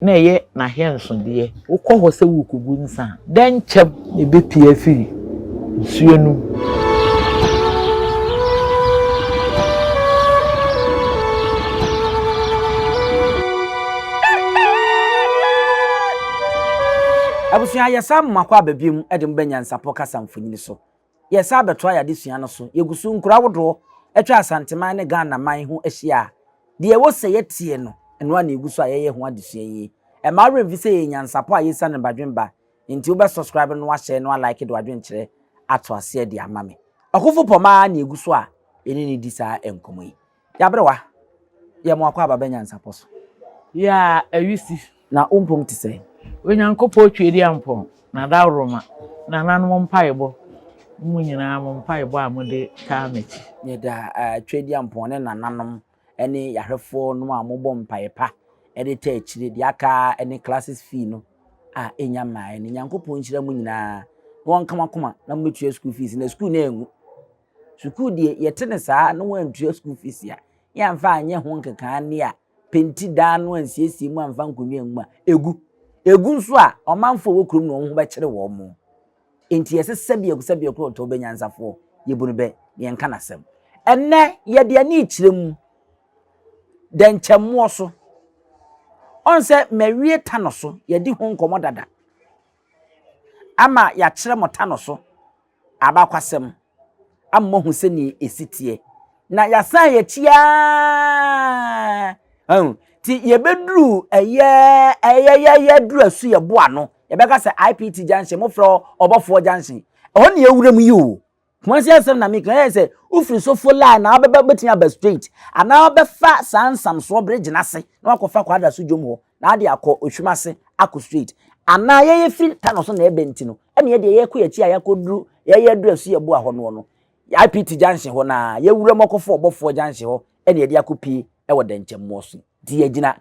Na ɛyɛ n'ahwɛnsodeɛ. Wokɔ hɔ sɛ worekɔgu nsa a, dɛnkyɛm na ɛbɛpue afiri nsuo no mu. Abusua, yɛsan mo akɔ aba biom de mo ba Nyansapɔ kasa mfonini so. Yɛsan abɛtoa yɛn adesua no so. Yɛgu so, nkuro ahodoɔ atwa Asanteman ne Ghana man ho ahyia a, deɛ ɛwɔ sɛ yɛteɛ no, ɛno ara na yɛgu so a yɛyɛ ho adesua yi. Ɛmma wo werɛ mfi sɛ yɛyɛ Nyansapɔ a yɛsiane no badwemba, nti wobɛ subscribe na wahyɛ na walike de w'adwenkyerɛ ato aseɛ de ama me. Ɔkofo Pɔmaa na yɛgu so a yɛne no di saa nkɔmmɔ yi. Y'aberewa, yɛ mo akwaaba bɛ nyansapɔ so. Yaa awisi. Na wo mpom te sɛn? Onyankopɔn Tweediampɔn, N'adaworoma, nananom mpaebɔ, ne mo nyinaa mo mpaebɔ a mode taa m'akyi. Yɛda Tweediampɔn ne nananom ne yɛahwɛfoɔ nom a mobɔ mpaeɛ pa de taa akyire, deɛ aka ara ne classes fee no a ɛnnya mmaeɛ no. Nyankopɔn nhyira mo nyinaa na ɔnka mo akoma na mobɛtua school fees na school no angu. Sukuu deɛ yɛte no saa na wɔantua school fees a, yɛamfa anyɛ ho nkekaa ne a penti dan no ansiesie mu amfa nkonnwa angu a, ɛgu. Ɛgu nso a, ɔmanfoɔ a ɛwɔ kurom no wɔn ho bɛkyere wɔn. Enti yɛsɛ sɛbiako sɛbiako ɔtɔ bɛ nyansafoɔ, yɛbu no bɛ na yɛnka n'asɛm. Ɛnnɛ yɛde ani rekyerɛ mu dɛnkyɛmmoɔ so. Ɔn sɛ mawie ta no so, yɛadi ho nkɔmmɔ dada ama yɛakyerɛ mo ta no so. abakwasɛm ama moahu sɛnea ɛsi teɛ. Na yɛasan yɛn akyi ara. Ahu? Nti yɛbɛduru ɛyɛ ɛyɛ yɛduru asu yɛ bo ano. Yɛbɛka sɛ IPT junction, mofrɛ hɔ ɔbɔfoɔ junction. Ɛhɔ ne yɛwura mu yi o. Kumasi asɛm na meka ɛyɛ sɛ wofiri Sofo line na wobɛba wobɛtumi aba straight anaa wobɛfa saa nsamsoɔ bridge no ase na wakɔfa Kwadaso dwom hɔ na ade akɔ Ohwim ase akɔ straight anaa yɛyɛ firi Tano so na ɛbɛ nti no ɛna yɛdeɛ yɛkɔ yɛkyi a yɛakɔduru yɛyɛ aduru asu yɛboa hɔ noɔ no IPT junction hɔ na yɛwura mu akɔfo ɔbɔfoɔ junction hɔ ɛna yɛde akɔpie ɛwɔ dɛnkyɛmmoɔ so nti yɛgyina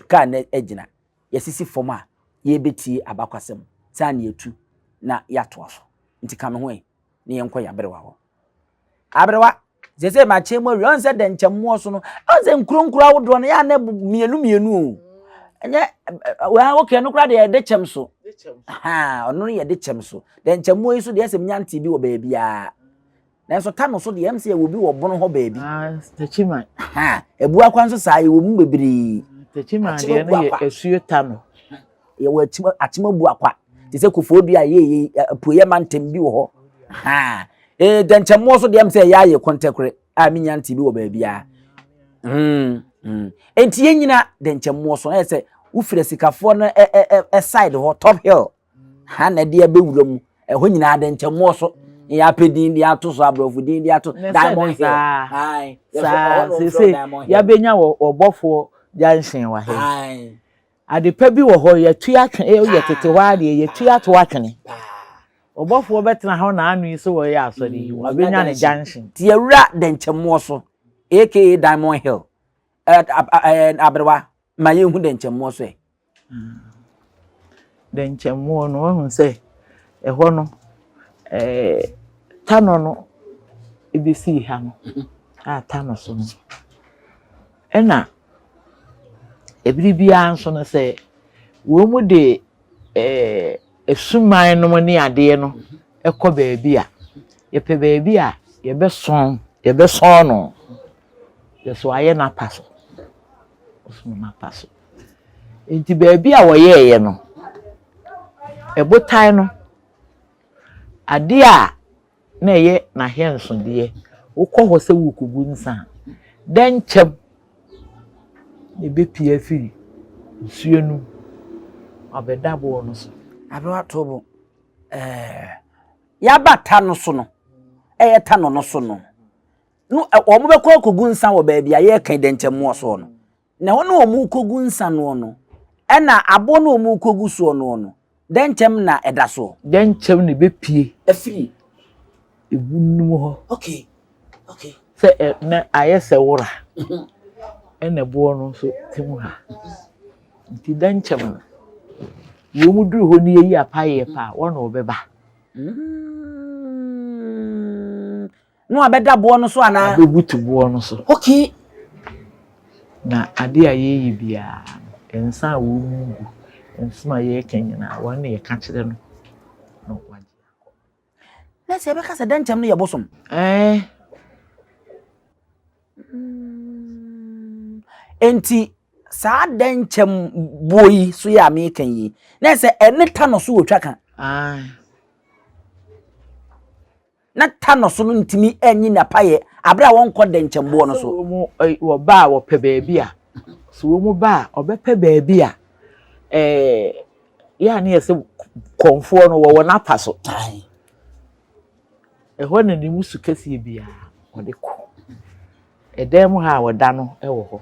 kaa no agyina yɛsisi fam a yɛbɛtie abakwasɛm saa na yɛtu na yɛatoa so nti ka me ho ɛ na yɛnkɔ yɛn aberewa hɔ. Aberewa, sese makyɛn mu awie, ɔn sɛ dɛnkyɛmmoɔ so no, ɔn sɛ nkuro nkuro ahodoɔ no, yɛ a na mmienu mmienu o. Ɛnyɛ, wɔn okay, no koraa deɛ yɛde kyɛm so. Ha, ɔno no yɛde kyɛm so. Dɛnkyɛmmoɔ yi so deɛ ɛsɛ menya nte bi wɔ baabiara. Nanso ta no so deɛ ɛm sɛ yɛwɔ bi wɔ bono hɔ baabi. Ah, Techiman. Ha, Abuakwa nso saa yɛwɔ mu bebree. Techiman deɛ no yɛ asuo ta no. Yɛwɔ akyima akyima buakwa te sɛ kofoɔ dua a yɛyɛ apueɛ mantam bi wɔ hɔ. Ha, ee dɛnkyɛmmoɔ so deɛ ɛm sɛ ɛyɛ ayɛ kɔntɛkorɛ a menya nte bi wɔ baabiara. Mm, mm. Enti yɛnyina dɛnkyɛmmoɔ so ɛyɛ sɛ wofiri asikafoɔ no ɛ ɛ ɛ side hɔ top hill. Ha na ɛde abɛwura mu. Ɛhɔ nyinaa dɛnkyɛmmoɔ so. Yɛ apɛ din de ato so aborɔfo din de ato Diamond Hill. Saa sese yɛabɛnya wɔ ɔbɔfoɔ junction wɔ ha yi. Ade pa bi wɔ hɔ yɛtu atwene eh, yɛ tete hɔ ara deɛ yɛtu ato atwene. Ɔbɔfoɔ bɛtena hɔ na ano yi sɛ wɔyɛ asɔre yi wabɛnya ne junction. Nti yɛwura dɛnkyɛmmoɔ so aka Diamond Hill. Aberewa ma yɛnhu dɛnkyɛmmoɔ so ɛ. Dɛnkyɛmmoɔ no, woahu sɛ ɛhɔ no, ɛɛ tanɔ no bɛsii ha no, a tanɔ so no, ɛna ɛberɛ biara nso no sɛ wɔn de ɛɛ asuman nom ne adeɛ no kɔ baabi a, yɛpɛ baabi a yɛbɛsɔn yɛbɛsɔn no, yɛsɔ ayɛ n'apa so, ɔsɔn n'apa so. Enti baabi a wɔyɛeɛ no, ɛbotan no, adeɛ a na ɛyɛ n'ahyɛnsodeɛ, wokɔ hɔ sɛ worekɔgu nsa a, dɛnkyɛm na ɛbɛpue afiri nsuo no mu abɛda boɔ no so. Aberewa Tobo, ɛɛ, yɛaba ta no so no, ɛyɛ ta no no so no, no wɔbɛkɔ akɔgu nsa wɔ baabi a yɛreka dɛnkyɛmmoɔ soɔ no. Na ɛhɔ no a wɔrekɔgu nsa noɔ no, ɛna aboɔ no a wɔrekɔgu soɔ noɔ no, dɛnkyɛm na ɛda soɔ. Dɛnkyɛm na ɛbɛpue. Afiri. Ebunu no mu hɔ. Okay, okay. Sɛ ɛ na ayɛ sɛ wora. Ɛna ɛboɔ no nso te mu ha. Nti dɛnkyɛm no, wɔn duru hɔ no yɛyi apaeɛ paa, wɔn na wɔbɛba. Mm. Na wabɛda boɔ no so anaa? Wabɛbutu boɔ no so. Okay. Na adeɛ a yɛyɛ biara no, Nsa a wɔn gu, nsɛm a yɛreka nyinaa, wɔn na yɛka kyerɛ no na wagye akɔ. Na sɛ yɛbɛka sɛ dɛnkyɛm no yɛ bosom? Ɛɛ. Enti saa dɛnkyɛm boɔ yi so yɛ a meka yi, na sɛ ɛne ta no so wɔ twa ka. Ae. Na ta no so no ntumi anyi n'apayɛ abere a wɔnkɔ dɛnkyɛmboɔ no so. Sɛ wɔn wɔba a wɔpɛ baabi a, sɛ wɔn ba a ɔbɛpɛ baabi a ɛɛ yɛ a ne yɛ sɛ kɔnfoɔ no wɔwɔ n'apa so. Ɛhɔ na ne mu su kɛseɛ biara ɔde kɔ. Ɛdan mu ha a wɔda no wɔ hɔ.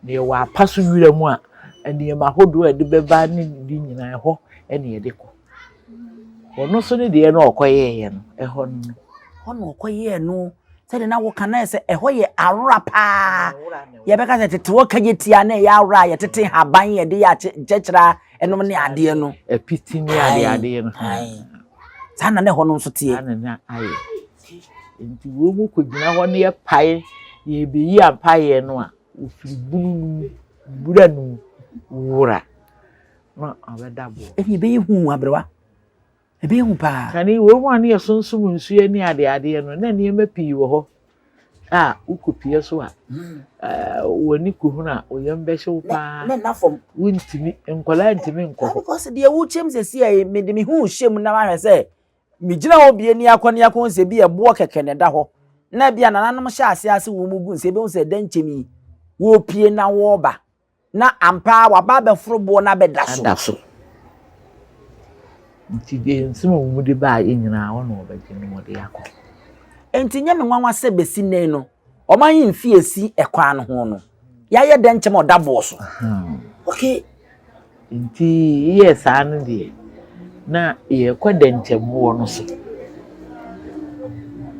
Na yɛwɔ apa so wira mu a, nneɛma ahodoɔ a yɛde bɛba ne ne nyinaa ɛhɔ na yɛde kɔ. Ɔno nso ne deɛ no ɔkɔyɛeɛ no, ɛhɔ no. Hɔ na ɔkɔyɛɛ no. Sɛdeɛ na woka na sɛ ɛhɔ yɛ awora paa. Yɛbɛka sɛ tete hɔ kagye tia na ɛyɛ awora a yɛtete haban yɛde yɛ akyɛkyerɛ ɛnom ne adeɛ no. Apiti ne adeɛ adeɛ no. Saa na na ɛhɔ no nso teɛ. Saa na na ayɛ. Nti wɔn mu kɔgyina hɔ na yɛpae, yɛrebɛyi ampaeɛ no a, wɔfiri bunu no mu, wura no mu, wura na abɛda boɔ. Ɛnni ɛbɛyɛ hu aberewa, ɛbɛyɛ hu paa. Kane wɔn mu a na yɛsonsom nsuo ne adeadeɛ no, na nneɛma pii wɔ hɔ a wokɔpie so a, w'ani kɔhunu a, wo yam bɛhye wo paa. Na nna fam. Wontumi, nkwadaa ntumi nkɔ hɔ. Because deɛ wokyɛm sɛsi a, mede me ho rehyɛ mu na mahwɛ sɛ Megyina hɔ bie ne akɔ ne akɔ hu sɛ bi ɛboɔ kɛkɛ na ɛda hɔ na bi a nananom hyɛ aseɛ ase wɔn mu gu nsa ebehu sɛ dɛnkyɛm yi wɔrepie na wɔreba na ampa ara waba abɛforo boɔ no abɛda so. Ada so. Nti deɛ nsɛm a wɔn de baeɛ nyinaa wɔn na wɔbɛgye na wɔde akɔ. Enti nyɛ me nwanwa sɛ bɛsi nnɛ yi no wɔn ahemfie esi ɛkwan no ho no yɛayɛ dɛnkyɛm a ɔda boɔ so. Okay. Nti yɛyɛɛ saa no deɛ, na yɛrekɔ dɛnkyɛmmoɔ no so.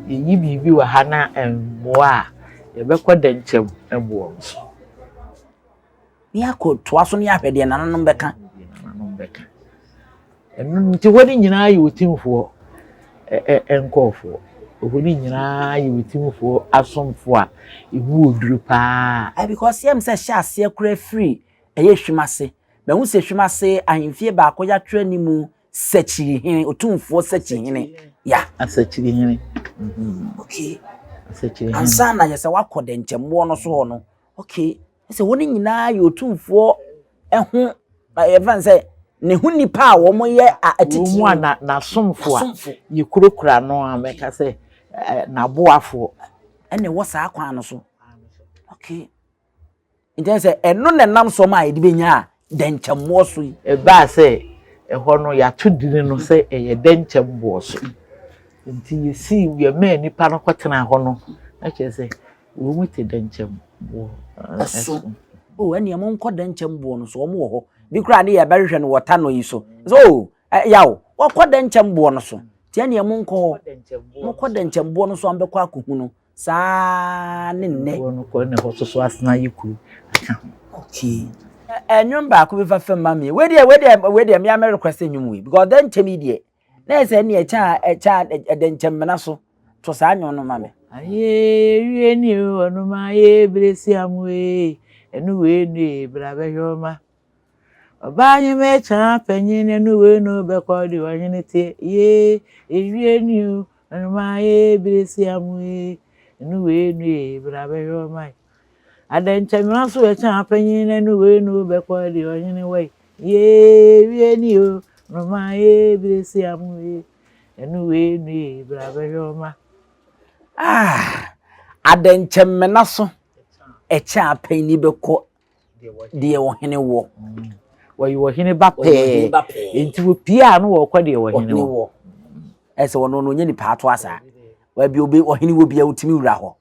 Yɛyi biribi wɔ ha na ɛmmoa a, yɛbɛkɔ dɛnkyɛmmoɔ no so. Na yɛakɔ toa so na yɛahwɛ deɛ nananom bɛka. Deɛ nananom bɛka. Ɛno nti hɔ no nyinaa yɛ otimfoɔ nkurɔfoɔ. Ɛhɔ no nyinaa yɛ otimfoɔ asomfoɔ a ɛmu wɔ duru paa. Because yɛm sɛ hyɛ aseɛ koraa firi Ɛyɛ hwim ase. Mahu sɛ hwim ase ahemfie baako yɛatwerɛ ne mu Sakyirihene, Otumfoɔ Sakyihene. Ya. Asakyirihene. Okay. Asakyirihene. Ansa na yɛ sɛ wakɔ dɛnkyɛmmoɔ no so hɔ no. Okay. Sɛ wɔn nyinaa yɛ Otumfoɔ ɛho yɛfa no sɛ ne ho nipa a wɔn yɛ atitiriw. Wɔn a n'asomfo a yɛkurakura no a mɛka sɛ n'aboafoɔ. Ɛna ɛwɔ saa kwan no so. Okay. Nti ɛne sɛ ɛno na ɛnam so ma a yɛde bɛnya dɛnkyɛmmoɔ so yi. Ɛbaa sɛ ɛhɔ no yɛato dini no sɛ ɛyɛ dɛnkyɛmboɔ so. Nti yɛsii yɛmaa nnipa no kɔtenaa hɔ no, na kyerɛ sɛ wɔn te dɛnkyɛmboɔ so. O ɛnneɛ monkɔ dɛnkyɛmboɔ no so, wɔn wɔ hɔ. Bi koraa ne yɛbɛhwehwɛ no wɔ tanɔ yi so. So o yaw, wɔkɔ dɛnkyɛmboɔ no so. Nti ɛnneɛ monkɔ hɔ. Mokɔ dɛnkyɛmboɔ no so a mobɛkɔ akɔhu no. Saa ara ne nnɛ. Kuo no kɔ na ɛhɔ soso asena ayɛ kuro aka ho. Okay. Ɛnwom baako bi fa fam ma me. Wei deɛ wei deɛ wei deɛ me ame request nnwom wei because dɛnkyɛm yi deɛ na yɛ sɛ ɛne ɛkyɛ a ɛkyɛ a ɛdɛnkyɛm mena so to saa nnwom no ma me. Ayee wie ni o ɔnoma ayee bere si amu ee ɛnu wei nu ee bra bɛhwɛ ɔma ɔbaa nye mɛkya panyin ɛnu wei nu bɛkɔ de ɔhene teɛ yee ewie ni o Nnomaa ee, beresia mu ee, enu wei nu ee, bra bɛhwɛ ɔman. Adɛnkyɛmira nso ɛkyɛ apanyin na enu wei nu bɛkɔ de ɔhene wai. Yee, wie ni o, nnomaa ee, beresia mu ee, enu wei nu ee, bra bɛhwɛ ɔman. Ah, adɛnkyɛmina so ɛkyɛ apanyin bɛkɔ deɛ ɔhene wɔ. Wɔyɛ ɔhene ba pɛɛ. Nti wɔpie a no wɔkɔ deɛ ɔhene wɔ. Ɛsɛ ɔno no ɔnyɛ nipa ato asa. Baabi obi ɔhene wɔ bia wotumi wura hɔ.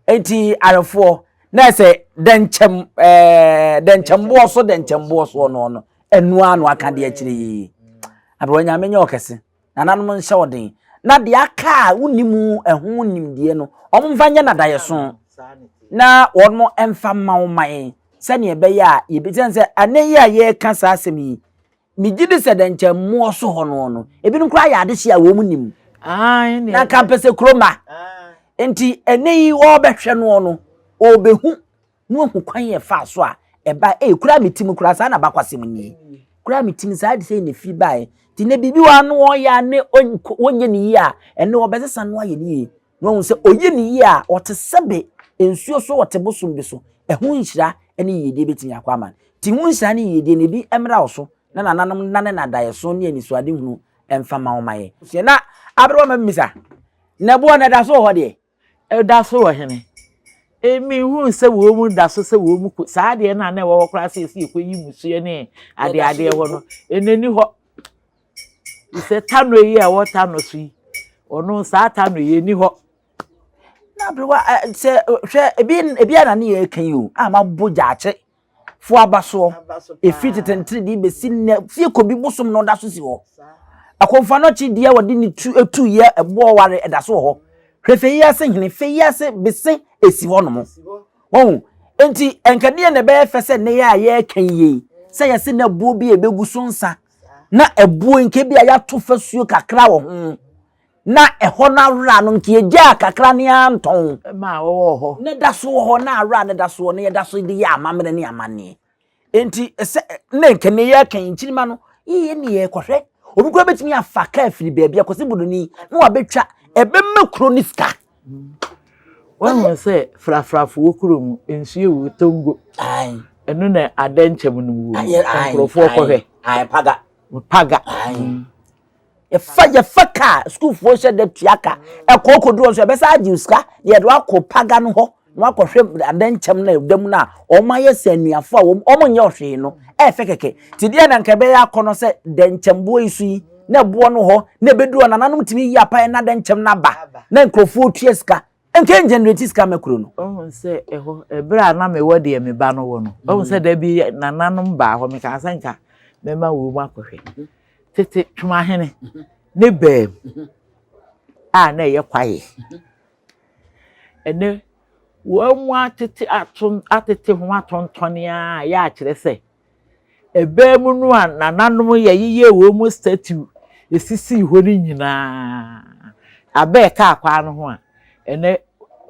Nti arefoɔ na ɛsɛ dɛnkyɛm ɛɛ dɛnkyɛmboɔ so dɛnkyɛmboɔ soɔ no no ɛnoa no aka deɛ akyire yi. Aberewa nyame nyɛ ɔkɛse. Nananom nhyɛ wo den. Na deɛ aka a wonni mu ɛho nimdeɛ no, wɔmfa nyɛ no adaeɛso na wɔn mfa mma wo man sɛdeɛ ɛbɛyɛ a yɛbɛsiane sɛ ɛnɛ yi a yɛreka saa asɛm yi, megye di sɛ dɛnkyɛmmoɔ so hɔ no no, ebinom koraa yɛ adehye a wɔn nim. Na nka mpɛ sɛ kuro ma. Nti ɛnɛ yi wɔrebɛhwɛ noɔ no, wɔrebɛhu na wahu kwan yɛ faa so a ɛba ee kura me tim kura saa na bakwasɛm nie kura me tim saa de sɛ na fi baeɛ nti na biribi wɔ ano ɔyɛ a ne wɔnyɛ ne yie a ɛne ɔbɛsesa no ayɛ ne yie na wɔn sɛ ɔyɛ ne yie a ɔte sɛbe nsuo so ɔte bosom bi so ɛho nhyira ne yiedie bɛtumi akɔ ama no nti ho nhyira ne yiedie no ebi mmra wo so na nananom nnane n'adaeɛso ne anisoadehunu mfa ma wo ma yɛ. Na aberewa ma mmisa, na ɛboɔ no ɛda so wɔ hɔ deɛ? Ɛda so wɔ hene? Menhuu sɛ wɔn mu da so sɛ wɔn mu ko saa adeɛ no a na ɛwɔ hɔ koraa sɛ yɛsi yɛkɔyi mmusuo ne adeadeɛ hɔ no, ɛnɛ ni hɔ. Sɛ tano yi a ɛwɔ tano so yi, ɔno saa tano yi ɛni hɔ. Na aberewa sɛ hwɛ ebi ebi a na ne yɛ ka yi o a mabɔ gyaakye fo aba soɔ ɛfiri tete nteredee bɛsi nnɛ fie kɔbi bosom no da so si hɔ akɔmfanɔkye deɛ wɔde ne tu etu yɛ ɛboɔ ware ɛda so wɔ hɔ hwɛ fɛ yi ase hene fɛ yi ase bese esi hɔ nom wɔn nti nkadeɛ na ɛbɛyɛ fɛ sɛ nnɛ yɛ a yɛreka yie sɛ yɛse na ɛboɔ bi a ɛbɛgu so nsa na ɛboɔ nke bi a yɛato fasuo kakra wɔ ho na ɛhɔ no awora no nka yɛgyaa kakra ne antɔn ma wɔwɔ hɔ na da so wɔ hɔ na awora no da so wɔ no yɛda so de yɛ amammerɛ ne amanneɛ nti sɛ na nka ne yɛ kan nkyirima no yɛyɛ ne yɛkɔhwɛ obi kura bɛtumi afa kaa firi baabi akɔsi bodoni na wabɛtwa ɛbɛma kuro ne sika. Wɔn sɛ frafrafoɔ kuro mu nsuo wɔ Tongo ɛno na adɛnkyɛm no wɔ nkurɔfoɔ kɔhwɛ paga paga. Yɛfa yɛfa kaa sukuufoɔ hyɛ da tua ka ɛkɔ kɔduru nso ɛbɛsa agye sika na yɛde wakɔ paga no hɔ na wakɔhwɛ adɛnkyɛm no ɛda mu no a wɔn ayɛ sɛ anuafo a wɔn wɔn nyɛ ɔhwee no ɛɛfɛ kɛkɛ te deɛ na nka ɛbɛyɛ akɔ no sɛ dɛnkyɛmboɔ yi so yi na ɛboɔ no hɔ na ɛbɛduru hɔ nananom tumi yi apaeɛ na dɛnkyɛm no aba na nkurɔfoɔ tua sika nka ɛngenerate sika ma kuro no. Ohun sɛ ɛhɔ ɛberɛ a na mewɔ deɛ me ba no wɔ no ohun sɛ da bi nananom baa hɔ mekaa sɛ nka mɛma wɔn mu akɔhwɛ tete Twumahene ne baam a na ɛyɛ kwaeɛ ɛnɛ wɔn mu atete ato atete ho atontɔne a yɛ akyerɛ sɛ Ɛbaa mu no a nananom yɛyeyɛɛ wɔn mu statue esisii hɔ no nyinaa, abɛ ɛkaa kwan no ho a, ɛnɛ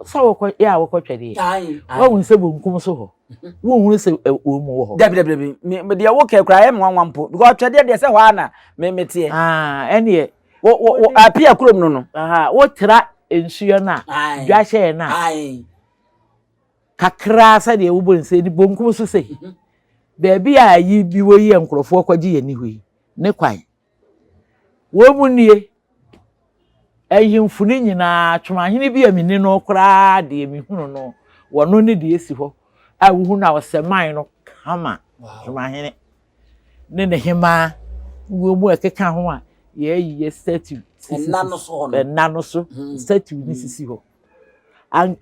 sɛ wokɔ yɛ a wokɔ twɛdeɛ, woahu sɛ bonkum so hɔ, wonhunu sɛ wɔn mu wɔ hɔ. Dabi dabi dabi, me deɛ wokɛ koraa ɛyɛ me nwanwa mpo, because twɛdeɛ deɛ sɛ hɔ ara na me meteɛ. Ah, ɛneɛ. Wo wo wo apia kurom no no. Aha, wotra nsuo no a, dwahyɛɛ no a. Kakraa sɛdeɛ wobɔ ne sɛ bonkum so sei. Baabi a ayi bi wɔ yi a nkurɔfoɔ kɔgye yɛn ani hɔ yi, ne kwan. Wɔn mu nie, ahemfo no nyinaa, Twomahene bi a menni no koraa deɛ mehunu no, wɔno ne deɛ esi hɔ a wohu no a ɔsɛ man no kama, Twomahene ne ne hemaa, wɔn mu a ɛkeka ho a yɛayi yɛ statue sisi ɛnna no so statue ne sisi hɔ.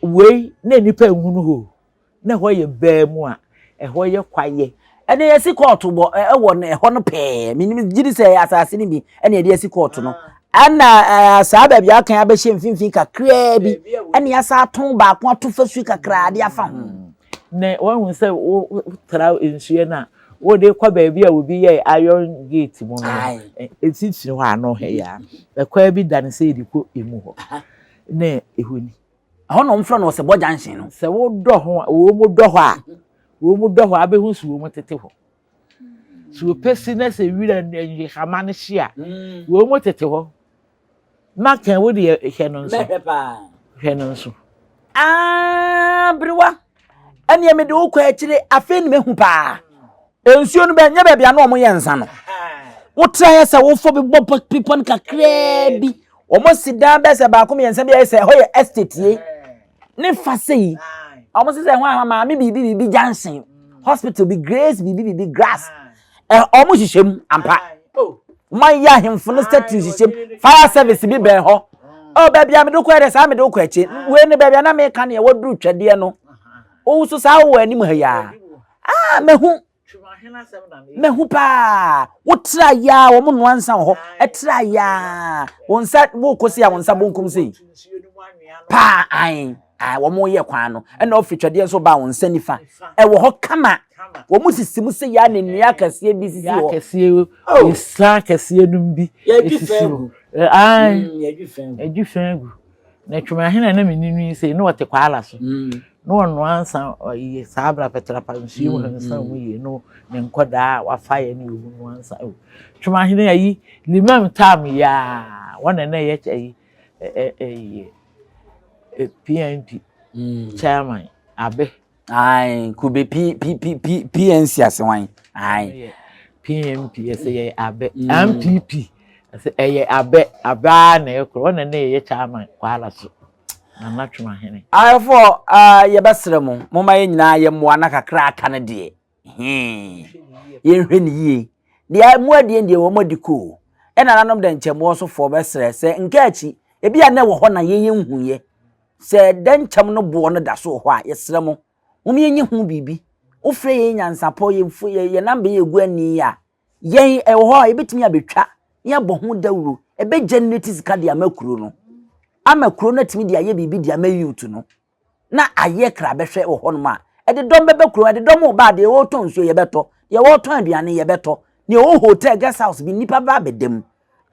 Wei na nnipa nhunu hɔ o, na ɛhɔ yɛ baa mu a, ɛhɔ yɛ kwaeɛ. Ɛnna yɛasi kɔɔto wɔ ɛwɔ no ɛhɔ no pɛɛ. Menim gye di sɛ ɛyɛ asase no bi ɛna yɛde asi kɔɔto no. Ɛna ɛɛ saa baabi a aka abɛhyɛ mfimfini kakraa bi ɛna yɛasa ato baako ato fasuo kakraa de afa ho. Na wɔahu sɛ wotra nsuo no a wode kɔ baabi a obi yɛ iron gate mu no, ɛsisi hɔ ano ha yi a, ɛkwan bi da no sɛ yɛde kɔ emu hɔ. Ne ɛhɔ ni. Ɛhɔ na wɔfrɛ no Ɔsɛbɔ Junction no. Sɛ wodɔ ho a, wɔn mu dɔ hɔ a, wɔn mu dɔ hɔ a, abɛhu so wɔn mu tete hɔ. So wɔpɛ si na sɛ wira nhama no hye a, wɔn mu tete hɔ. Maka wo deɛ hwɛ no nso. Mɛhwɛ paa. Hwɛ no nso. Ah, berewa. Ɛneɛ mede wo kɔ akyire afei ne mahu paa. Nsuo no bɛ nyɛ baabi a na wɔn yɛ nsa no. Wotra yɛ sɛ wofɔ bi bɔ bepɔ no kakraa bi. Wɔn si dan bɛyɛ sɛ baako mmiɛnsa bi ayɛ sɛ ɛhɔ yɛ estate ye. Ne fa sɛ yi. Wɔn sɛ sɛ ɛhɔ a maame biribi biribi junction. Hospital bi grace biribi biribi grass. Ɛ wɔn hyehyɛ mu ampa. Wɔn ayɛ ahemfo no statue hyehyɛ mu. Fire service bi bɛn hɔ. Oh baabi a mede kɔ yɛ dɛ saa mede kɔ akyi. Wei ne baabi a na meka neɛ wɔduru twɛdeɛ no. Wo nso saa wowɔ anim ha yi a. Ah, mehu. Mehu paa. Wotra yaa wɔn noa nsa wɔ hɔ. Ɛtra yaa. Wɔn nsa wokɔ si a wɔn nsa bonkum sei. Paa ae. Ae wɔn yɛ kwan no. Ɛna ɔfiri twɛdeɛ nso ba wɔn nsa nifa. Ɛwɔ hɔ kama. Wɔn sisi mu sɛ yaa ne nnua akɛseɛ bi sisi hɔ. Akɛseɛ oh. Nsa akɛseɛ nom bi esisi hɔ. Ae. Yɛdwi fɛn gu. Na Twumahene a na menni no yi sei, na ɔte Kwala so. Na ɔnoa nsa ɔyɛ saa abra pɛtrapa nsuo mu nsa mu yie no ne nkɔdaa a wafa yɛ ne wɔn noa nsa. Twumahene ayi limam tam yaa wɔn na na ɛyɛ ayi ɛyɛ PNP chairman abe. Ae, kube P P P P PNC ase wan? Ae. PNP ɛsɛ yɛ abɛ. MPP ɛsɛ ɛyɛ abɛ abɛ na ɛkorɔ wɔn na na ɛyɛ chairman Kwala so. Nana Twumahene. Ayɛfoɔ uh, yɛbɛsrɛ mo momma yɛn nyinaa yɛmmoa na kakra aka no deɛ hee yɛnhwɛ ne yie deɛ mu adie deɛ wɔn adi koo ɛna nanom dɛnkyɛmmoɔ so foɔ bɛsrɛ sɛ nka akyi ebi a na ɛwɔ hɔ na yɛn yɛn huiɛ Sɛ dɛnkyɛm no boɔ no da so wɔ hɔ a, yɛsrɛ mo, mom yɛnyɛ ho biribi. Wofrɛ yɛn nyansapɔ, yɛn yɛ yɛn namba yɛ egu ani yi a, yɛn ɛwɔ hɔ a yɛbɛtumi abɛtwa na yɛabɔ ho dawuro. Ɛbɛ generate sika de ama kuro no. Ama kuro no atumi de ayɛ biribi de ama youth no. Na ayɛ krabɛhwɛ wɔ hɔnom a, ɛde dɔm bɛba kuro, ɛde dɔm reba a, deɛ wɔretɔn nsuo yɛbɛtɔ, deɛ wɔretɔn aduane yɛbɛtɔ, deɛ ɔwɔ hotel guest house bi nnipa bɛba abɛda mu.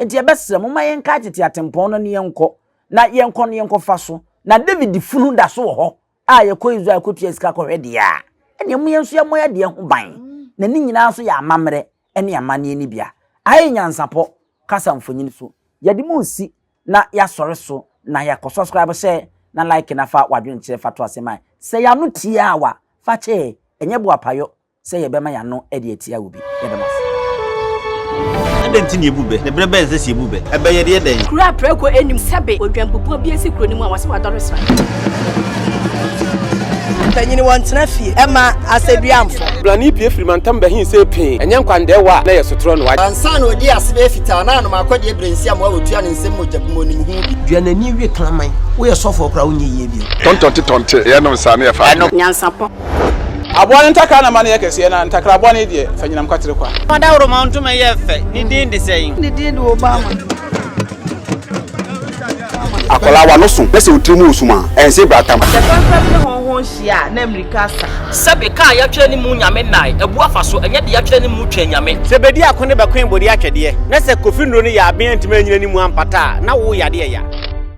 Nti yɛbɛsrɛ mo, momma yɛnkae tete atempɔn no na yɛnkɔ. Na yɛnkɔ no yɛnkɔfa so. Na David funu da so wɔ hɔ a yɛkɔ Israel kɔtua sika kɔhwɛ deɛ a, ɛnneɛ mo yɛn nso yɛmmɔ yɛn deɛ ho ban. Na ne nyinaa nso yɛ amammerɛ ne amanneɛ no bi a. Ayɛ nyansapɔ kasa mfonini so. Yɛde mo resi na yɛasɔre so na yɛakɔ. Subscribe, share na like na fa w'adwenkyerɛ fa to ase ma yɛn. Sɛ yɛn ano tiawa, fa kyɛ yɛn, ɛnyɛ boapayɔ. Sɛ yɛbɛma yɛn ano de atia obi. Yɛda mo ase. Adɛn nti na yɛbu bɛ? Na berɛ bɛn na ɛsɛ sɛ yɛbu bɛ? Ɛbɛ yɛde yɛ dɛn? Kuro a prako nnim sɛbe odwanbubuo bi asi kuro no mu a wɔse wadɔre sra. Mpanyini wɔntena fie ɛma asɛduamfo. Blani pue firi mantam bɛhe see pee, ɛnyɛ nkwandɛɛwa a na ɛyɛ sotorɔ no. Ansa na ɔdii ase bɛyɛ fitaa na anom akɔdeɛ berɛ nsi amoa wɔtua ne nsam mogya bi mu ɔnim ho bi. Dua n'ani we kraman. Woyɛ sɔfoɔ koraa wonyɛ yie bio. Tɔntɔnte tɔnte, yɛnom saa na yɛfa adwene. Nyansapɔ. Aboa no ntakra na ma no yɛ kɛseɛ, na ntakra bɔne deɛ, fa nyinam kwatere kwa. Ɔdawuroma ntoma yɛ fɛ, ne din de sɛn? Ne din de Obama. Akwadaa w'ano so na sɛ wo tiri mu wɔ sum a, ɛnse bratam. Sɛ fɛmfɛm ne hɔnho hyia a, na mmirika asa. Sɛbe, ka a yɛatwerɛ ne mu Nyame nnae, abu afa so, ɛnyɛ deɛ yɛatwerɛ ne mu Twɛn Nyame. Sɛ bedi ako ne bɛkoe bode atwɛdeɛ, na sɛ Kofi nnuro no yɛ aben antumi anyina ne mu ampata a, na wo yadeɛ ya.